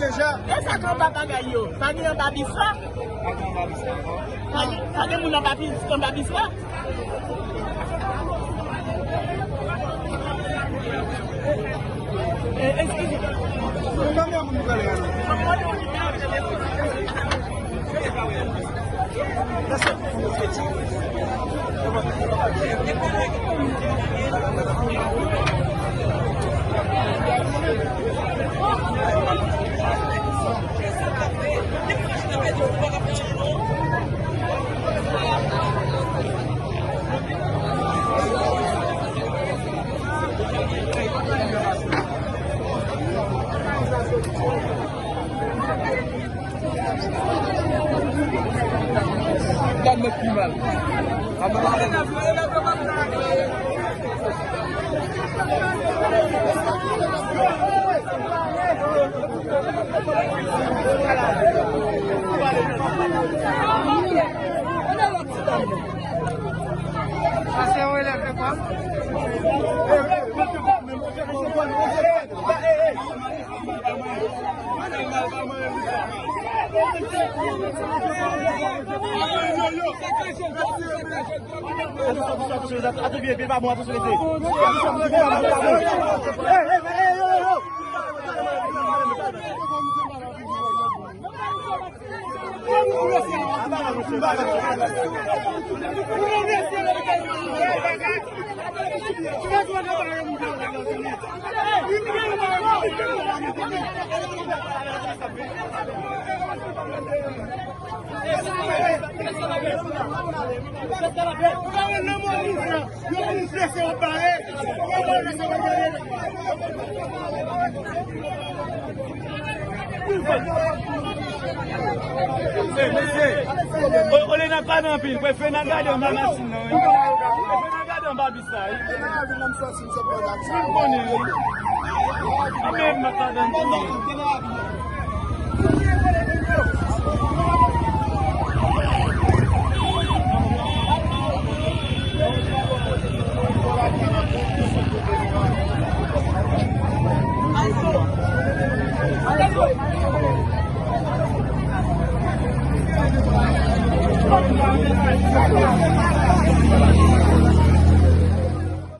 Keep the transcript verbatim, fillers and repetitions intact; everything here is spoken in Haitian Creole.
E sa k anba bagay yo? Pa gen anba bis la? Pa gen, pa gen moun anba bis, anba bis la? Eh, eskize. Gad mwen pi mal. Pase yon elèv lekòl. Mesye, o- olye n ap pale anpil, prefe n a gade anba machin nan, wi. Prefe n a gade anba bis la, wi. M konnen, wi. Mwen menm m ap ladan tou.